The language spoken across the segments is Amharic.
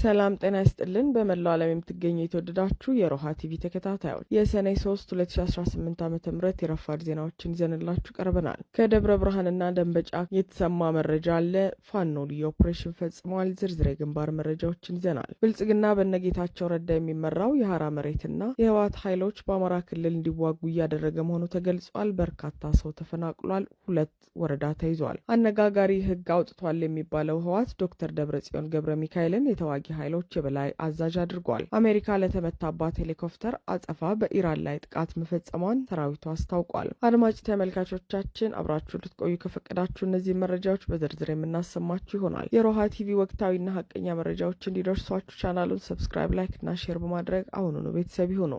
ሰላም ጤና ይስጥልን። በመላው ዓለም የምትገኙ የተወደዳችሁ የሮሃ ቲቪ ተከታታዮች የሰኔ 3 2018 ዓ ም የረፋድ ዜናዎችን ይዘንላችሁ ቀርበናል። ከደብረ ብርሃንና ደንበጫ የተሰማ መረጃ አለ። ፋኖ ልዩ ኦፕሬሽን ፈጽመዋል። ዝርዝር የግንባር መረጃዎችን ይዘናል። ብልጽግና በነጌታቸው ረዳ የሚመራው የሀራ መሬትና የህወሓት ኃይሎች በአማራ ክልል እንዲዋጉ እያደረገ መሆኑ ተገልጿል። በርካታ ሰው ተፈናቅሏል። ሁለት ወረዳ ተይዟል። አነጋጋሪ ህግ አውጥቷል የሚባለው ህወሓት ዶክተር ደብረጽዮን ገብረ ሚካኤልን የተዋጊ ኃይሎች የበላይ አዛዥ አድርጓል። አሜሪካ ለተመታባት ሄሊኮፕተር አጸፋ በኢራን ላይ ጥቃት መፈጸሟን ሰራዊቱ አስታውቋል። አድማጭ ተመልካቾቻችን አብራችሁ ልትቆዩ ከፈቀዳችሁ እነዚህ መረጃዎች በዝርዝር የምናሰማችሁ ይሆናል። የሮሃ ቲቪ ወቅታዊና ሀቀኛ መረጃዎች እንዲደርሷችሁ ቻናሉን subscribe፣ like እና share በማድረግ አሁኑኑ ቤተሰብ ይሁኑ።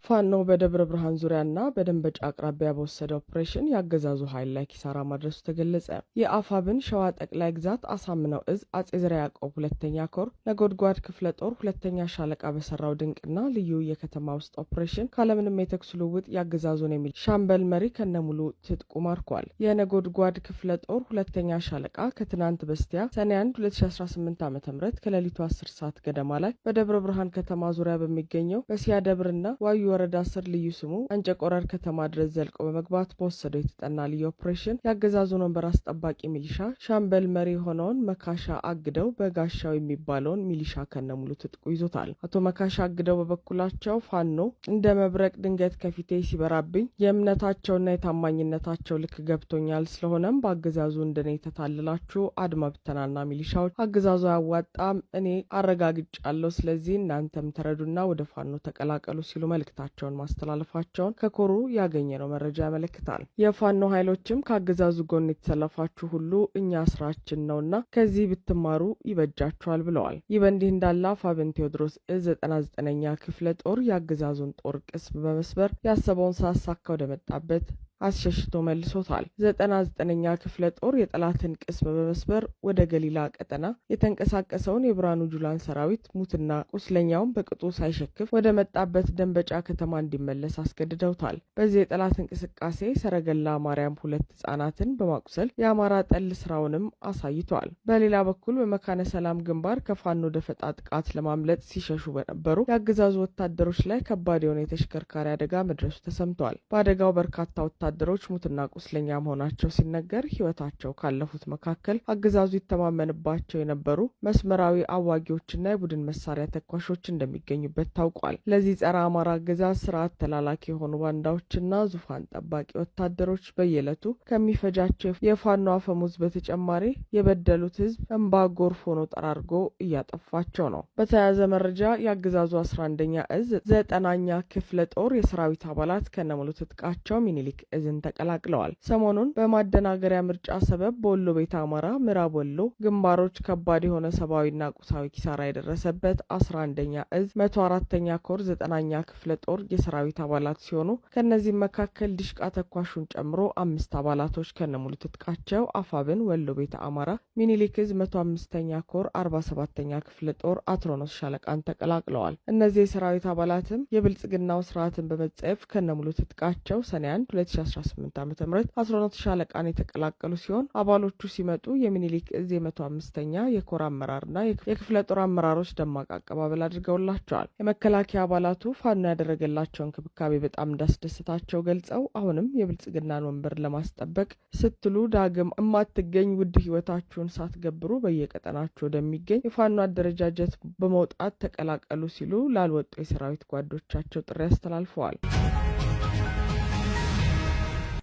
ፋኖ በደብረ ብርሃን ዙሪያና በደንበጫ አቅራቢያ በወሰደ ኦፕሬሽን የአገዛዙ ኃይል ላይ ኪሳራ ማድረሱ ተገለጸ። የአፋብን ሸዋ ጠቅላይ ግዛት አሳምነው እዝ አጼ ዘርዓ ያዕቆብ ሁለተኛ ኮር ነጎድጓድ ክፍለ ጦር ሁለተኛ ሻለቃ በሰራው ድንቅና ልዩ የከተማ ውስጥ ኦፕሬሽን ካለምንም የተኩስ ልውውጥ የአገዛዙን የሚል ሻምበል መሪ ከነሙሉ ትጥቁ ማርኳል። የነጎድጓድ ክፍለ ጦር ሁለተኛ ሻለቃ ከትናንት በስቲያ ሰኔ 1 2018 ዓ ም ከሌሊቱ 10 ሰዓት ገደማ ላይ በደብረ ብርሃን ከተማ ዙሪያ በሚገኘው በሲያ ደብርና ዋዩ ወረዳ ስር ልዩ ስሙ አንጨቆረር ከተማ ድረስ ዘልቆ በመግባት በወሰደው የተጠና ልዩ ኦፕሬሽን የአገዛዙን ወንበር አስጠባቂ ሚሊሻ ሻምበል መሪ የሆነውን መካሻ አግደው በጋሻው የሚባለውን ሚሊሻ ከነሙሉ ትጥቁ ይዞታል። አቶ መካሻ አግደው በበኩላቸው ፋኖ እንደ መብረቅ ድንገት ከፊቴ ሲበራብኝ የእምነታቸውና የታማኝነታቸው ልክ ገብቶኛል። ስለሆነም በአገዛዙ እንደኔ የተታለላችሁ አድማ ብተናና ሚሊሻዎች አገዛዙ አያዋጣም፣ እኔ አረጋግጫለሁ። ስለዚህ እናንተም ተረዱና ወደ ፋኖ ተቀላቀሉ ሲሉ መልእክታቸው መልእክታቸውን ማስተላለፋቸውን ከኮሩ ያገኘነው መረጃ ያመለክታል። የፋኖ ኃይሎችም ከአገዛዙ ጎን የተሰለፋችሁ ሁሉ እኛ ስራችን ነውና ከዚህ ብትማሩ ይበጃችኋል ብለዋል። ይህ በእንዲህ እንዳለ አፋብን ቴዎድሮስ እዝ 99ኛ ክፍለ ጦር የአገዛዙን ጦር ቅስም በመስበር ያሰበውን ሳያሳካ ወደመጣበት አስሸሽቶ መልሶታል። 99ኛ ክፍለ ጦር የጠላትን ቅስም በመስበር ወደ ገሊላ ቀጠና የተንቀሳቀሰውን የብርሃኑ ጁላን ሰራዊት ሙትና ቁስለኛውን በቅጡ ሳይሸክፍ ወደ መጣበት ደንበጫ ከተማ እንዲመለስ አስገድደውታል። በዚህ የጠላት እንቅስቃሴ ሰረገላ ማርያም ሁለት ህጻናትን በማቁሰል የአማራ ጠል ስራውንም አሳይቷል። በሌላ በኩል በመካነ ሰላም ግንባር ከፋኖ ደፈጣ ጥቃት ለማምለጥ ሲሸሹ በነበሩ የአገዛዙ ወታደሮች ላይ ከባድ የሆነ የተሽከርካሪ አደጋ መድረሱ ተሰምቷል። በአደጋው በርካታ ወታደሮች ሙትና ቁስለኛ መሆናቸው ሲነገር ሕይወታቸው ካለፉት መካከል አገዛዙ ይተማመንባቸው የነበሩ መስመራዊ አዋጊዎችና የቡድን መሳሪያ ተኳሾች እንደሚገኙበት ታውቋል። ለዚህ ጸረ አማራ አገዛዝ ስርዓት ተላላኪ የሆኑ ባንዳዎችና ዙፋን ጠባቂ ወታደሮች በየዕለቱ ከሚፈጃቸው የፋኖ አፈሙዝ በተጨማሪ የበደሉት ህዝብ እንባ ጎርፍ ሆኖ ጠራርጎ እያጠፋቸው ነው። በተያያዘ መረጃ የአገዛዙ 11ኛ እዝ 90ኛ ክፍለ ጦር የሰራዊት አባላት ከነሙሉ ትጥቃቸው ሚኒሊክ እዝን ተቀላቅለዋል። ሰሞኑን በማደናገሪያ ምርጫ ሰበብ በወሎ ቤተ አማራ ምዕራብ ወሎ ግንባሮች ከባድ የሆነ ሰብአዊና ቁሳዊ ኪሳራ የደረሰበት 11ኛ እዝ 104ኛ ኮር 90ኛ ክፍለ ጦር የሰራዊት አባላት ሲሆኑ ከእነዚህም መካከል ዲሽቃ ተኳሹን ጨምሮ አምስት አባላቶች ከነሙሉ ትጥቃቸው አፋብን ወሎ ቤተ አማራ ሚኒሊክ እዝ 105ኛ ኮር 47ኛ ክፍለ ጦር አትሮኖስ ሻለቃን ተቀላቅለዋል። እነዚህ የሰራዊት አባላትም የብልጽግናው ስርዓትን በመጸየፍ ከነሙሉ ትጥቃቸው ሰኔ 1 2018 ዓ ም 12 ሻለቃን የተቀላቀሉ ሲሆን አባሎቹ ሲመጡ የሚኒሊክ እዝ የ105ኛ የኮር አመራርና የክፍለ ጦር አመራሮች ደማቅ አቀባበል አድርገውላቸዋል። የመከላከያ አባላቱ ፋኖ ያደረገላቸው እንክብካቤ በጣም እንዳስደሰታቸው ገልጸው አሁንም የብልጽግናን ወንበር ለማስጠበቅ ስትሉ ዳግም የማትገኝ ውድ ህይወታችሁን ሳትገብሩ በየቀጠናችሁ ወደሚገኝ የፋኖ አደረጃጀት በመውጣት ተቀላቀሉ ሲሉ ላልወጡ የሰራዊት ጓዶቻቸው ጥሪ አስተላልፈዋል።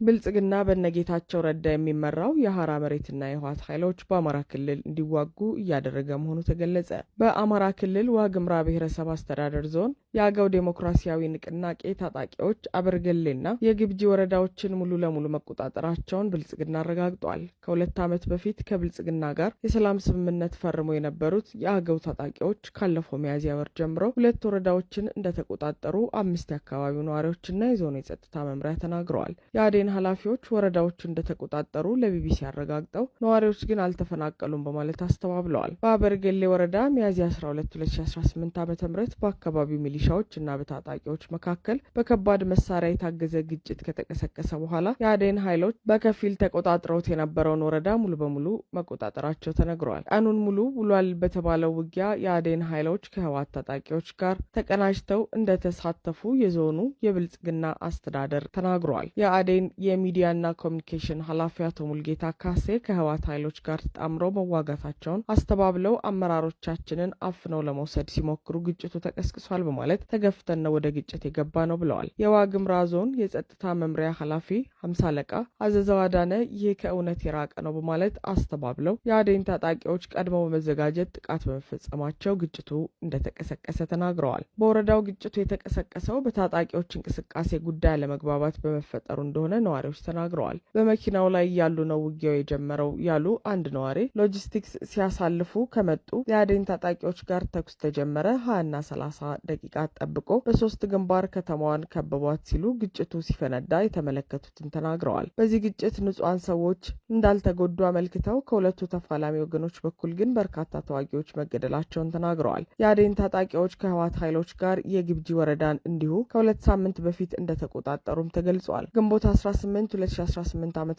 ብልጽግና በነጌታቸው ረዳ የሚመራው የሀራ መሬትና የህወሓት ኃይሎች በአማራ ክልል እንዲዋጉ እያደረገ መሆኑ ተገለጸ። በአማራ ክልል ዋግምራ ብሔረሰብ አስተዳደር ዞን የአገው ዴሞክራሲያዊ ንቅናቄ ታጣቂዎች አበርገሌና የግብጂ ወረዳዎችን ሙሉ ለሙሉ መቆጣጠራቸውን ብልጽግና አረጋግጧል። ከ2 ዓመት በፊት ከብልጽግና ጋር የሰላም ስምምነት ፈርሞ የነበሩት የአገው ታጣቂዎች ካለፈው ሚያዝያ ወር ጀምሮ ሁለት ወረዳዎችን እንደተቆጣጠሩ አምስት የአካባቢው ነዋሪዎችና የዞኑ የጸጥታ መምሪያ ተናግረዋል። የአዴን የአዴን ኃላፊዎች ወረዳዎቹ እንደተቆጣጠሩ ለቢቢሲ አረጋግጠው ነዋሪዎች ግን አልተፈናቀሉም በማለት አስተባብለዋል። በአበርገሌ ወረዳ ሚያዝያ 12 2018 ዓ ም በአካባቢው ሚሊሻዎች እና በታጣቂዎች መካከል በከባድ መሳሪያ የታገዘ ግጭት ከተቀሰቀሰ በኋላ የአዴን ኃይሎች በከፊል ተቆጣጥረውት የነበረውን ወረዳ ሙሉ በሙሉ መቆጣጠራቸው ተነግረዋል። ቀኑን ሙሉ ውሏል በተባለው ውጊያ የአዴን ኃይሎች ከህወሓት ታጣቂዎች ጋር ተቀናጅተው እንደተሳተፉ የዞኑ የብልጽግና አስተዳደር ተናግሯል። የአዴን የሚዲያና ኮሚኒኬሽን ኃላፊ አቶ ሙልጌታ ካሴ ከህወሓት ኃይሎች ጋር ተጣምረው መዋጋታቸውን አስተባብለው አመራሮቻችንን አፍነው ለመውሰድ ሲሞክሩ ግጭቱ ተቀስቅሷል በማለት ተገፍተን ነው ወደ ግጭት የገባነው ብለዋል። የዋግምራ ዞን የጸጥታ መምሪያ ኃላፊ 50 አለቃ አዘዘው አዳነ ይህ ከእውነት የራቀ ነው በማለት አስተባብለው የአዴን ታጣቂዎች ቀድመው በመዘጋጀት ጥቃት በመፈጸማቸው ግጭቱ እንደተቀሰቀሰ ተናግረዋል። በወረዳው ግጭቱ የተቀሰቀሰው በታጣቂዎች እንቅስቃሴ ጉዳይ አለመግባባት በመፈጠሩ እንደሆነ ነዋሪዎች ተናግረዋል። በመኪናው ላይ ያሉ ነው ውጊያው የጀመረው ያሉ አንድ ነዋሪ ሎጂስቲክስ ሲያሳልፉ ከመጡ የአዴን ታጣቂዎች ጋር ተኩስ ተጀመረ። 20ና 30 ደቂቃ ጠብቆ በሶስት ግንባር ከተማዋን ከበቧት ሲሉ ግጭቱ ሲፈነዳ የተመለከቱትን ተናግረዋል። በዚህ ግጭት ንጹሐን ሰዎች እንዳልተጎዱ አመልክተው ከሁለቱ ተፋላሚ ወገኖች በኩል ግን በርካታ ተዋጊዎች መገደላቸውን ተናግረዋል። የአዴን ታጣቂዎች ከህወሓት ኃይሎች ጋር የግብጂ ወረዳን እንዲሁ ከ2 ሳምንት በፊት እንደተቆጣጠሩም ተገልጿል። ግንቦት 18 2018 ዓ ም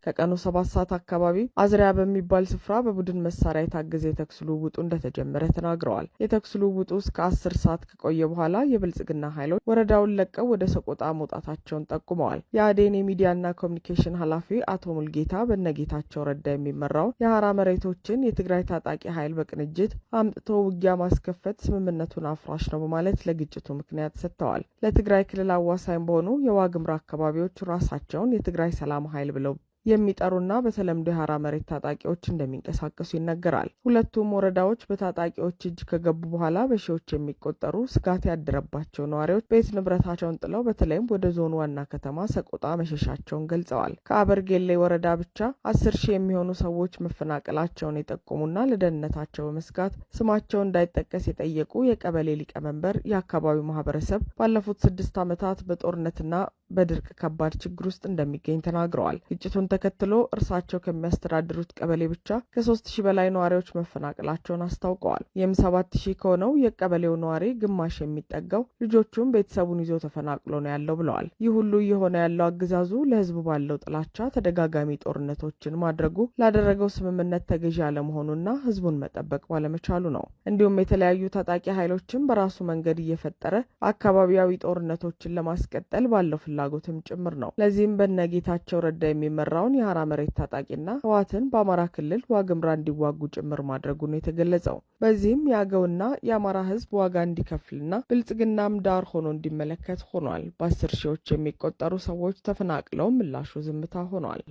ከቀኑ 7 ሰዓት አካባቢ አዝሪያ በሚባል ስፍራ በቡድን መሳሪያ የታገዘ የተኩስ ልውውጡ እንደተጀመረ ተናግረዋል። የተኩስ ልውውጡ እስከ 10 ሰዓት ከቆየ በኋላ የብልጽግና ኃይሎች ወረዳውን ለቀው ወደ ሰቆጣ መውጣታቸውን ጠቁመዋል። የአዴን የሚዲያና ኮሚኒኬሽን ኃላፊ አቶ ሙልጌታ በነጌታቸው ረዳ የሚመራው የሀራ መሬቶችን የትግራይ ታጣቂ ኃይል በቅንጅት አምጥቶ ውጊያ ማስከፈት ስምምነቱን አፍራሽ ነው በማለት ለግጭቱ ምክንያት ሰጥተዋል። ለትግራይ ክልል አዋሳኝ በሆኑ የዋግምራ አካባቢዎች ራሳቸውን የትግራይ ሰላም ኃይል ብለው የሚጠሩና በተለምዶ የሀራ መሬት ታጣቂዎች እንደሚንቀሳቀሱ ይነገራል። ሁለቱም ወረዳዎች በታጣቂዎች እጅ ከገቡ በኋላ በሺዎች የሚቆጠሩ ስጋት ያደረባቸው ነዋሪዎች ቤት ንብረታቸውን ጥለው በተለይም ወደ ዞኑ ዋና ከተማ ሰቆጣ መሸሻቸውን ገልጸዋል። ከአበርጌሌ ወረዳ ብቻ 10,000 የሚሆኑ ሰዎች መፈናቀላቸውን የጠቆሙና ለደህንነታቸው በመስጋት ስማቸው እንዳይጠቀስ የጠየቁ የቀበሌ ሊቀመንበር የአካባቢው ማህበረሰብ ባለፉት 6 ዓመታት በጦርነትና በድርቅ ከባድ ችግር ውስጥ እንደሚገኝ ተናግረዋል። ግጭቱን ተከትሎ እርሳቸው ከሚያስተዳድሩት ቀበሌ ብቻ ከ3,000 በላይ ነዋሪዎች መፈናቀላቸውን አስታውቀዋል። ይህም 7,000 ከሆነው የቀበሌው ነዋሪ ግማሽ የሚጠጋው ልጆቹን ቤተሰቡን ይዞ ተፈናቅሎ ነው ያለው ብለዋል። ይህ ሁሉ እየሆነ ያለው አገዛዙ ለህዝቡ ባለው ጥላቻ ተደጋጋሚ ጦርነቶችን ማድረጉ፣ ላደረገው ስምምነት ተገዢ አለመሆኑና ህዝቡን መጠበቅ ባለመቻሉ ነው። እንዲሁም የተለያዩ ታጣቂ ኃይሎችን በራሱ መንገድ እየፈጠረ አካባቢያዊ ጦርነቶችን ለማስቀጠል ባለው ፍላጎትም ጭምር ነው። ለዚህም በነጌታቸው ረዳ የሚመራውን የሀራ መሬት ታጣቂና ህወሓትን በአማራ ክልል ዋግምራ እንዲዋጉ ጭምር ማድረጉ ነው የተገለጸው። በዚህም የአገውና የአማራ ህዝብ ዋጋ እንዲከፍልና ብልጽግናም ዳር ሆኖ እንዲመለከት ሆኗል። በ10 ሺዎች የሚቆጠሩ ሰዎች ተፈናቅለው ምላሹ ዝምታ ሆኗል።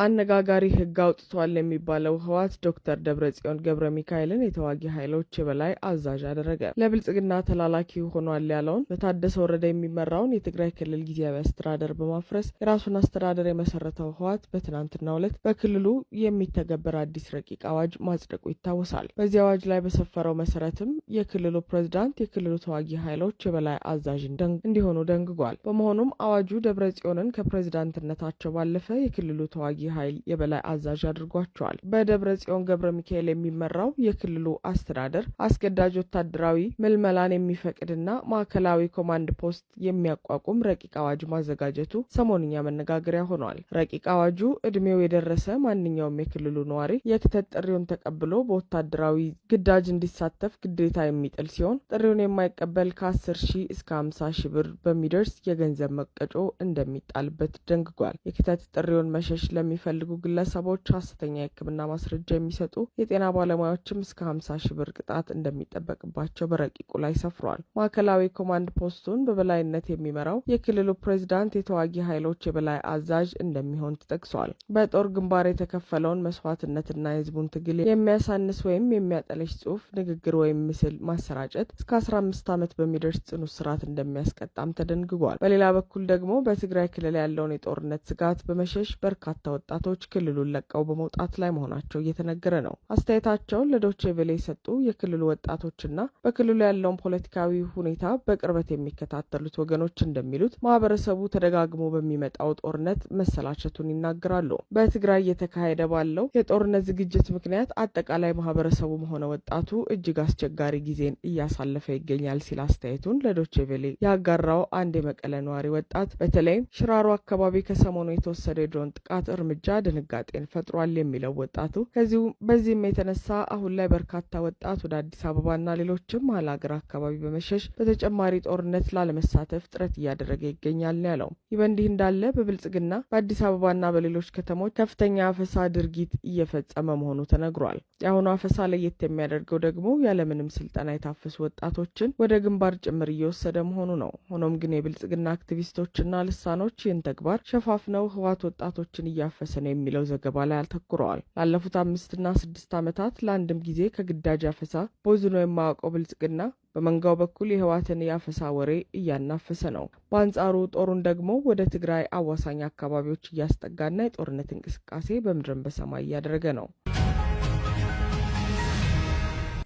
አነጋጋሪ ህግ አውጥቷል የሚባለው ህወሓት ዶክተር ደብረጽዮን ገብረ ሚካኤልን የተዋጊ ኃይሎች የበላይ አዛዥ አደረገ። ለብልጽግና ተላላኪ ሆኗል ያለውን በታደሰ ወረደ የሚመራውን የትግራይ ክልል ጊዜያዊ አስተዳደር በማፍረስ የራሱን አስተዳደር የመሰረተው ህወሓት በትናንትናው ዕለት በክልሉ የሚተገበር አዲስ ረቂቅ አዋጅ ማጽደቁ ይታወሳል። በዚህ አዋጅ ላይ በሰፈረው መሰረትም የክልሉ ፕሬዚዳንት የክልሉ ተዋጊ ኃይሎች የበላይ አዛዥ እንዲሆኑ ደንግጓል። በመሆኑም አዋጁ ደብረጽዮንን ከፕሬዚዳንትነታቸው ባለፈ የክልሉ ተዋጊ ኃይል የበላይ አዛዥ አድርጓቸዋል። በደብረ ጽዮን ገብረ ሚካኤል የሚመራው የክልሉ አስተዳደር አስገዳጅ ወታደራዊ ምልመላን የሚፈቅድና ማዕከላዊ ኮማንድ ፖስት የሚያቋቁም ረቂቅ አዋጅ ማዘጋጀቱ ሰሞንኛ መነጋገሪያ ሆኗል። ረቂቅ አዋጁ እድሜው የደረሰ ማንኛውም የክልሉ ነዋሪ የክተት ጥሪውን ተቀብሎ በወታደራዊ ግዳጅ እንዲሳተፍ ግዴታ የሚጥል ሲሆን ጥሪውን የማይቀበል ከ10 ሺህ እስከ 50 ሺህ ብር በሚደርስ የገንዘብ መቀጮ እንደሚጣልበት ደንግጓል። የክተት ጥሪውን መሸሽ ለሚፈልጉ ግለሰቦች ሐሰተኛ የሕክምና ማስረጃ የሚሰጡ የጤና ባለሙያዎችም እስከ 50 ሺህ ብር ቅጣት እንደሚጠበቅባቸው በረቂቁ ላይ ሰፍሯል። ማዕከላዊ ኮማንድ ፖስቱን በበላይነት የሚመራው የክልሉ ፕሬዚዳንት የተዋጊ ኃይሎች የበላይ አዛዥ እንደሚሆን ተጠቅሷል። በጦር ግንባር የተከፈለውን መስዋዕትነትና የህዝቡን ትግል የሚያሳንስ ወይም የሚያጠለሽ ጽሁፍ፣ ንግግር ወይም ምስል ማሰራጨት እስከ 15 ዓመት በሚደርስ ጽኑ እስራት እንደሚያስቀጣም ተደንግጓል። በሌላ በኩል ደግሞ በትግራይ ክልል ያለውን የጦርነት ስጋት በመሸሽ በርካታ ወጣቶች ወጣቶች ክልሉን ለቀው በመውጣት ላይ መሆናቸው እየተነገረ ነው። አስተያየታቸውን ለዶቼ ቬለ የሰጡ የክልሉ ወጣቶችና በክልሉ ያለውን ፖለቲካዊ ሁኔታ በቅርበት የሚከታተሉት ወገኖች እንደሚሉት ማህበረሰቡ ተደጋግሞ በሚመጣው ጦርነት መሰላቸቱን ይናገራሉ። በትግራይ እየተካሄደ ባለው የጦርነት ዝግጅት ምክንያት አጠቃላይ ማህበረሰቡም ሆነ ወጣቱ እጅግ አስቸጋሪ ጊዜን እያሳለፈ ይገኛል ሲል አስተያየቱን ለዶቼ ቬለ ያጋራው አንድ የመቀለ ነዋሪ ወጣት በተለይም ሽራሮ አካባቢ ከሰሞኑ የተወሰደ የድሮን ጥቃት እርምጃ ድንጋጤን ፈጥሯል የሚለው ወጣቱ ከዚሁ በዚህም የተነሳ አሁን ላይ በርካታ ወጣት ወደ አዲስ አበባና ሌሎችም መሀል ሀገር አካባቢ በመሸሽ በተጨማሪ ጦርነት ላለመሳተፍ ጥረት እያደረገ ይገኛል ነው ያለው። ይህ በእንዲህ እንዳለ በብልጽግና በአዲስ አበባና በሌሎች ከተሞች ከፍተኛ አፈሳ ድርጊት እየፈጸመ መሆኑ ተነግሯል። የአሁኑ አፈሳ ለየት የሚያደርገው ደግሞ ያለምንም ስልጠና የታፈሱ ወጣቶችን ወደ ግንባር ጭምር እየወሰደ መሆኑ ነው። ሆኖም ግን የብልጽግና አክቲቪስቶችና ልሳኖች ይህን ተግባር ሸፋፍነው ህወሓት ወጣቶችን እያፈሰ ነው የሚለው ዘገባ ላይ አተኩረዋል። ላለፉት 5ና 6 ዓመታት ለአንድም ጊዜ ከግዳጅ አፈሳ ቦዝኖ የማያውቀው ብልጽግና በመንጋው በኩል የህወሓትን የአፈሳ ወሬ እያናፈሰ ነው። በአንጻሩ ጦሩን ደግሞ ወደ ትግራይ አዋሳኝ አካባቢዎች እያስጠጋና የጦርነት እንቅስቃሴ በምድርም በሰማይ እያደረገ ነው።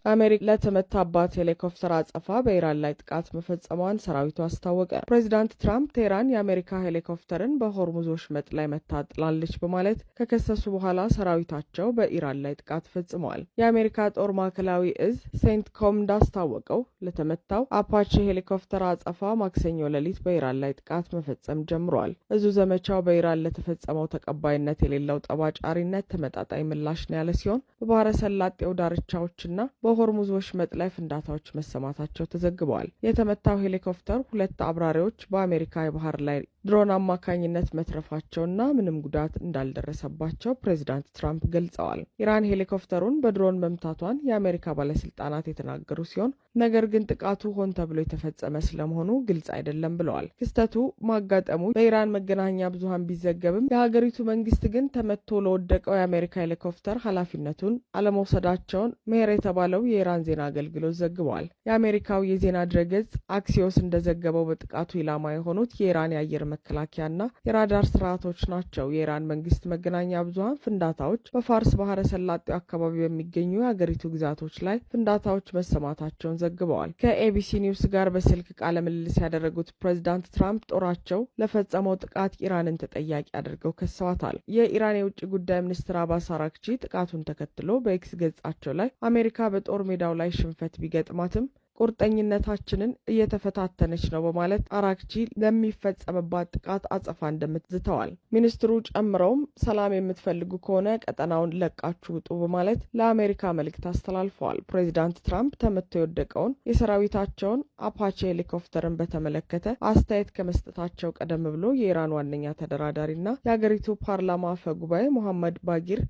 አሜሪካ ለተመታባት ሄሊኮፕተር አጸፋ በኢራን ላይ ጥቃት መፈጸሟን ሰራዊቱ አስታወቀ። ፕሬዚዳንት ትራምፕ ቴህራን የአሜሪካ ሄሊኮፕተርን በሆርሙዝ ወሽመጥ ላይ መታ ጥላለች በማለት ከከሰሱ በኋላ ሰራዊታቸው በኢራን ላይ ጥቃት ፈጽመዋል። የአሜሪካ ጦር ማዕከላዊ እዝ ሴንትኮም እንዳስታወቀው ለተመታው አፓቼ ሄሊኮፕተር አጸፋ ማክሰኞ ሌሊት በኢራን ላይ ጥቃት መፈጸም ጀምሯል። እዙ ዘመቻው በኢራን ለተፈጸመው ተቀባይነት የሌለው ጠብ ጫሪነት ተመጣጣኝ ምላሽ ነው ያለ ሲሆን፣ በባህረ ሰላጤው ዳርቻዎችና በሆርሙዝ ወሽመጥ ላይ ፍንዳታዎች መሰማታቸው ተዘግበዋል። የተመታው ሄሊኮፕተር ሁለት አብራሪዎች በአሜሪካ የባህር ላይ ድሮን አማካኝነት መትረፋቸውና ምንም ጉዳት እንዳልደረሰባቸው ፕሬዚዳንት ትራምፕ ገልጸዋል። ኢራን ሄሊኮፕተሩን በድሮን መምታቷን የአሜሪካ ባለስልጣናት የተናገሩ ሲሆን፣ ነገር ግን ጥቃቱ ሆን ተብሎ የተፈጸመ ስለመሆኑ ግልጽ አይደለም ብለዋል። ክስተቱ ማጋጠሙ በኢራን መገናኛ ብዙኃን ቢዘገብም የሀገሪቱ መንግስት ግን ተመቶ ለወደቀው የአሜሪካ ሄሊኮፕተር ኃላፊነቱን አለመውሰዳቸውን ሜሄር የተባለው የኢራን ዜና አገልግሎት ዘግቧል። የአሜሪካው የዜና ድረገጽ አክሲዮስ እንደዘገበው በጥቃቱ ኢላማ የሆኑት የኢራን የአየር መከላከያና የራዳር ስርዓቶች ናቸው። የኢራን መንግስት መገናኛ ብዙኃን ፍንዳታዎች በፋርስ ባህረ ሰላጤው አካባቢ በሚገኙ የሀገሪቱ ግዛቶች ላይ ፍንዳታዎች መሰማታቸውን ዘግበዋል። ከኤቢሲ ኒውስ ጋር በስልክ ቃለ ምልልስ ያደረጉት ፕሬዚዳንት ትራምፕ ጦራቸው ለፈጸመው ጥቃት ኢራንን ተጠያቂ አድርገው ከሰዋታል። የኢራን የውጭ ጉዳይ ሚኒስትር አባስ አራግቺ ጥቃቱን ተከትሎ በኤክስ ገጻቸው ላይ አሜሪካ በጦር ሜዳው ላይ ሽንፈት ቢገጥማትም ቁርጠኝነታችንን እየተፈታተነች ነው በማለት አራግቺ ለሚፈጸምባት ጥቃት አጸፋ እንደምትሰጥ ዝተዋል። ሚኒስትሩ ጨምረውም ሰላም የምትፈልጉ ከሆነ ቀጠናውን ለቃችሁ ውጡ በማለት ለአሜሪካ መልእክት አስተላልፈዋል። ፕሬዚዳንት ትራምፕ ተመቶ የወደቀውን የሰራዊታቸውን አፓቼ ሄሊኮፕተርን በተመለከተ አስተያየት ከመስጠታቸው ቀደም ብሎ የኢራን ዋነኛ ተደራዳሪና የአገሪቱ ፓርላማ አፈ ጉባኤ ሞሐመድ ባጊር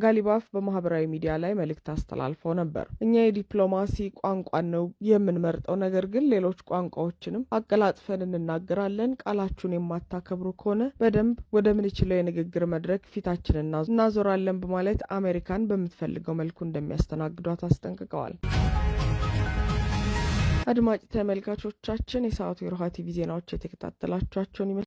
ጋሊባፍ በማህበራዊ ሚዲያ ላይ መልእክት አስተላልፈው ነበር። እኛ የዲፕሎማሲ ቋንቋን ነው የምንመርጠው፣ ነገር ግን ሌሎች ቋንቋዎችንም አቀላጥፈን እንናገራለን። ቃላችሁን የማታከብሩ ከሆነ በደንብ ወደምንችለው የንግግር መድረክ ፊታችንን እናዞራለን በማለት አሜሪካን በምትፈልገው መልኩ እንደሚያስተናግዷት አስጠንቅቀዋል። አድማጭ ተመልካቾቻችን፣ የሰዓቱ የሮሃ ቲቪ ዜናዎች የተከታተላችኋቸውን ይመስላል።